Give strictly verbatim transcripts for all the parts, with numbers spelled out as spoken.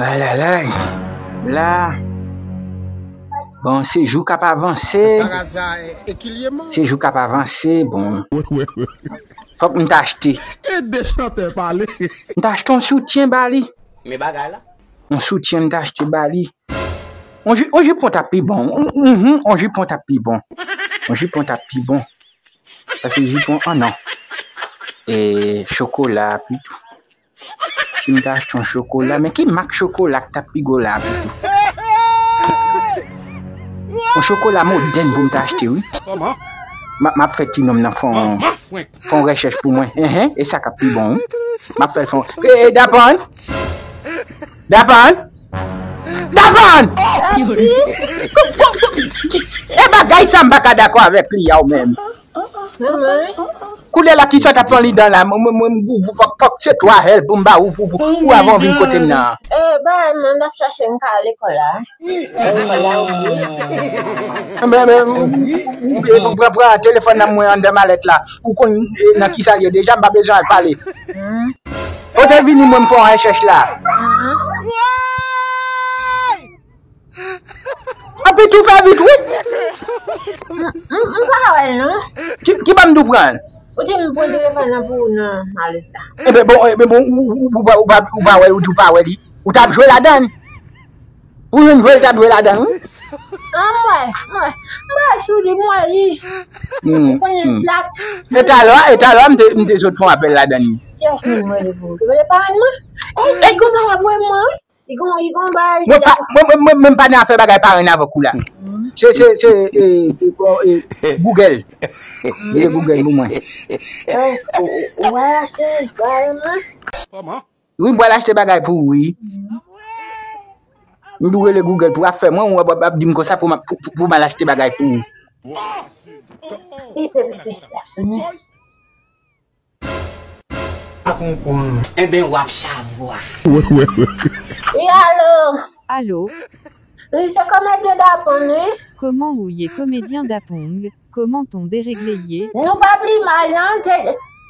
Alalay. La. Bon, se jou k ap avanse. Se jou k ap avanse, bon. Fòk m ta achte. Ede chantè pale. M ta achte yon soutyen ba li. Men bagay la. Yon soutyen m ta achte ba li. Yon ji-, yon jipon t ap pi bon. Mhm, yon jipon t ap pi bon. Yon jipon t ap pi bon. Paske jipon an non. E chokola, pi tou. Si m ta achte yon chokola, men ki mak chokola k t ap pi gwo la, pi tou? Yon chokola modèn pou m ta achte, wi. M ap, m ap fè ti nonm nan fè yon, fè yon rechèch pou mwen. Enhen, e sa k ap pi bon, wi. M ap fè l fè yon, e, e, Dapan! Dapan! Dapan! E bagay sa m pa ka dakò avèk li a, ou menm. Koulè la ki sot ap pran li dan la, mwen, mwen, mwen, fòk, fòk se twa hèl pou m ba ou, pou, pou, pou avan w vin kote m nan. E, ba, mwen, n ap chache m ka lekòl la. Lekòl la, ou byen. Men, men, ou, ou, ou, ou pran, pran telefòn nan mwen anndan malèt la. Ou konn, e, nan ki sa l ye deja, m pa bezwen al pale. Ou te vini, mwen, m fè yon rechèch la. Anpi tou fè vit, wi. M, m, m pa wè l, non. Ki, ki bò m tou pran l? Ou di m pran telefòn nan pou ou nan malèt la. Enben, bon, enben, bon, ou, ou, ou, ou pa, ou pa, ou pa wè, ou di ou pa wè li. Ou t ap jwe ladan l. Ou jwenn jwe, l t ap jwe ladan l, wi. An, m wè, m wè. M wè sou li, m wè li. Hmm, ou konnen hmm. Plat. E talè, e talè, m te, m te sot fè yon apèl ladan l. Kiyès moun mwen rele pou ou? Rele parenn mwen? Ey, ey, gon bagay pou mwen, wi. Li gon, li gon bagay. Mwen pa, mwen, mwen, mwen, mwen pa nan afè bagay parenn avèk ou la. Se, se, se, e, e, bon, e, Google. Rele Google pou mwen. Ey, ou, ou, ou wè se parenn mwen? Wi, m pral achte bagay pou ou, wi. M dwe rele Google pou afè mwen, ou ap, ap di m konsa pou m, pou, pou, pou m al achte bagay pou ou. Li te, li te, li te. Pa konprann. Enben, w ap savwa. Wi, alo. Alo. Wi, se komedyen Dapon, wi. Kòman ou ye, komedyen Dapong? Kòman ton deregle ye? Nou pa pli mal, non. Se,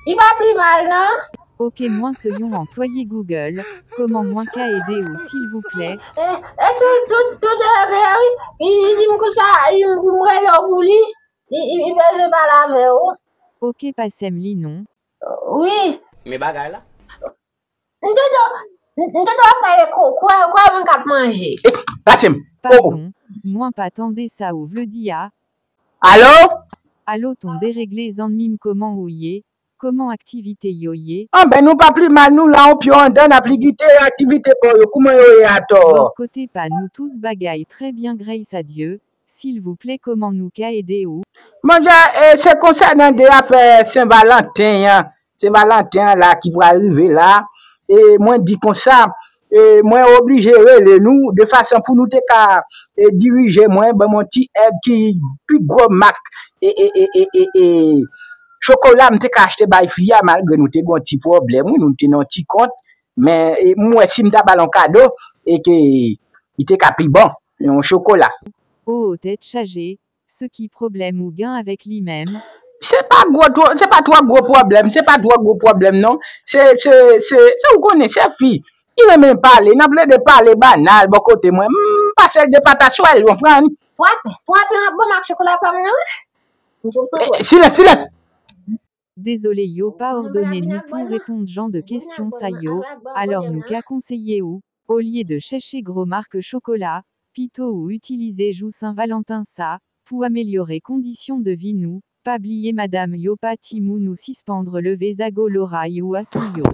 li pa pli mal, non. Ok, mwen se yon anplwaye Google. Kòman mwen ka ede ou, silvouplè? E, e tout, tout, tout deregle, wi. Li, li di m konsa, li, pou m rele w pou li. Li, li, li bezwen pale avè w. Ok, pase m li non. Wi. Men bagay la. M te do, m te do ap pale ko, kwè, kwè moun k ap manje. E, pase m. Oh, oh. Padon, mwen pa tande sa ou vle di a. Alo? Alo, ton deregle zanmi m, kòman ou ye? Kòman aktivite yo ye? Anben, nou pa pli mal, nou la, yon pye anndan, n ap ligite aktivite pa w yo. Kòman yo ye atò? Bò kote pa nou, tout bagay trè byen, grès a Dye. Silvouplè, kòman nou ka ede ou? Monchè, e, se konsènan de afè Sen Valanten an. Sen Valanten an la ki pral rive la. E mwen di konsa, e mwen oblije rele nou de fason pou nou te ka, e, dirije mwen, ban mwen ti èd ki pi gwo mak, e, e, chokola m te ka achte bay fi a, malgre nou te gen yon ti pwoblèm, wi, nou te nan yon ti kont, men, e, m wè si m ta ba l yon kado, e ke li te ka pi bon, yon chokola. Oh, tèt chaje, se ki pwoblèm ou gen avèk li menm? Se pa gwo twò, se pa twò gwo pwoblèm, se pa twò gwo pwoblèm non. Se, se, se, se ou konnen, se fi. Li renmen pale, n ap plede pale banal bò kote mwen. M pase l de pataswèl, ou konprann? Pou ape, pou ape yon bon mak chokola pa m nan, wi. M te pran. Eh, silans, silans! Dezole, yo pa òdone nou pou reponn jan de kesyon sa yo, alò nou ka konseye ou, olye de chèche gwo mak chokola, pito ou itilize jou Sen Valanten sa, pou amelyore kondisyon de vi nou, pa bliye madanm yo pa timoun ou sispann leve zago loray ou asou yo.